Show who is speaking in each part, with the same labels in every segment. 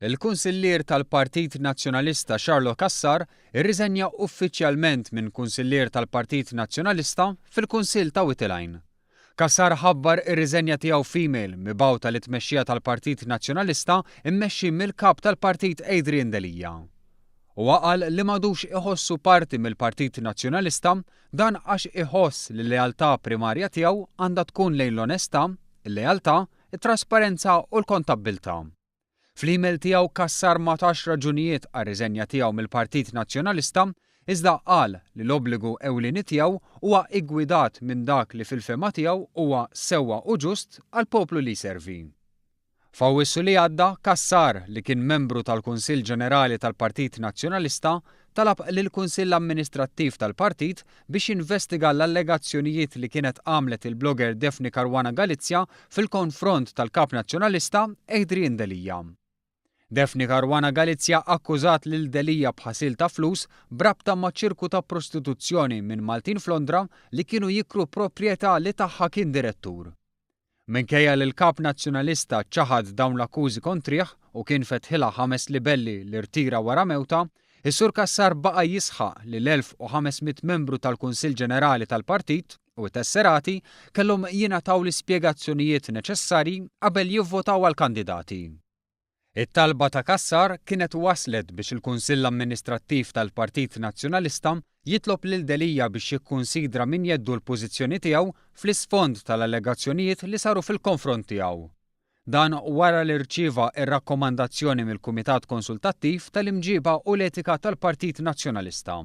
Speaker 1: Il-Kunsillier tal-Partit Nazzjonalista Charlot Cassar irriżenja uffiċjalment minn Kunsillier tal-Partit Nazzjonalista fil-Kunsill ta' Wied il-Għajn. Cassar ħabbar ir-riżenja tiegħu f'email mibgħuta lit-tmexxija tal-Partit Nazzjonalista mmexxi mill-Kap tal-Partit Adrian Delia. Huwa qal li m'għadux iħossu parti mill-Partit Nazzjonalista, dan għax iħoss li l-lealtà primarja tiegħu għandha tkun lejn l-onestà, il-lealtà, it-trasparenza u l-kontabbiltà. Fl-email tiegħu Cassar ma tax raġunijiet għar-riżenja tiegħu mill-Partit Nazzjonalista iżda qal li l-obbligu ewlieni tiegħu huwa iggwidat minn dak li fil-fehma tiegħu huwa sewwa u ġust għall-poplu li jservi. F'Awwissu li għadda, Cassar, li kien membru tal-Kunsill Ġenerali tal-Partit Nazzjonalista, talab lill-Kunsill Amministrattiv tal-Partit biex jinvestiga l-allegazzjonijiet li kienet għamlet il-blogger Daphne Caruana Galizia fil-konfront tal-Kap Nazzjonalista Adrian Delia. Daphne Caruana Galizia akkużat lil Delia b'ħasil ta' flus b'rabta ma' ċirku ta' prostituzzjoni minn Maltin f'Londra li kienu jikru proprjetà li tagħha kien direttur. Minkejja li l-Kap Nazzjonalista ċaħad dawn l-akkużi kontrih u kien fetħilha ħames libelli li rtira wara mewtha, is-Sur Cassar baqa' jisħaq li l-1,500 membru tal-Kunsill Ġenerali tal-Partit u t-tesserati kellhom jingħataw l-ispjegazzjonijiet neċessarji qabel jivvotaw għall-kandidati. It-talba ta' Cassar kienet waslet biex il-Kunsill Amministrattiv tal-Partit Nazzjonalista jitlob lil Delia biex jikkunsidra minn jeddu l-pożizzjoni tiegħu fl-isfond tal-allegazzjonijiet li saru fil-konfront tiegħu. Dan wara li rċieva r-rakkomandazzjoni mill-Kumitat Konsultattiv tal-Imġiba u l-Etika tal-Partit Nazzjonalista.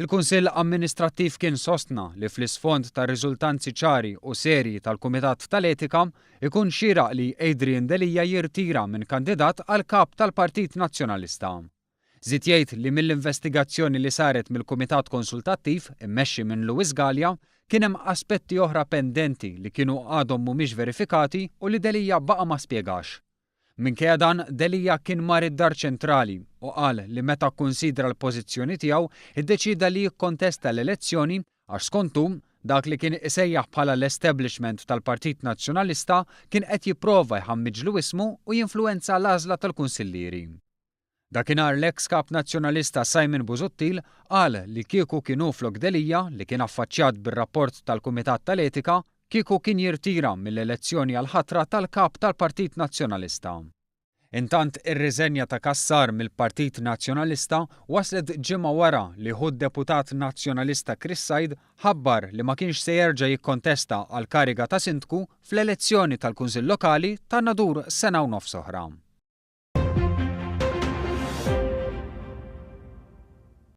Speaker 1: Il-Kunsill Amministrattiv kien sostna li fl-isfond tar-riżultanzi ċari u serji tal-Kumitat tal-Etika, ikun xieraq li Adrian Delia jirtira minn kandidat għal Kap tal-Partit Nazzjonalista. Żied jgħid li mill-investigazzjoni li saret mill-Kumitat Konsultattiv immexxi minn Louis Galea, kien hemm aspetti oħra pendenti li kienu għadhom mhumiex verifikati u li Delia baqa' ma spjegax. Minkejja dan, Delia kien mar id-Dar Ċentrali u qal li meta kkunsidra l-pożizzjoni tiegħu, iddeċieda li jikkontesta l-elezzjoni għax skont hu, dak li kien isejjaħ bħala l-establishment tal-Partit Nazzjonalista kien qed jipprova jħammiġlu ismu u jinfluwenza l-għażla tal-kunsillieri. Dakinhar l-eks Kap Nazzjonalista Simon Busuttil qal li kieku kien hu flok Delia li kien affaċċjat bir-rapport tal-Kumitat tal-Etika, kieku kien jirtira mill-elezzjoni għall-ħatra tal-Kap tal-Partit Nazzjonalista. Intant ir-riżenja ta' Cassar mill-Partit Nazzjonalista waslet ġimgħa wara li ħu d-Deputat Nazzjonalista Chris Said ħabbar li ma kienx se jerġa' jikkontesta għall-kariga ta' Sindku fl-elezzjoni tal-Kunsill Lokali tan-Nadur sena u nofs oħra.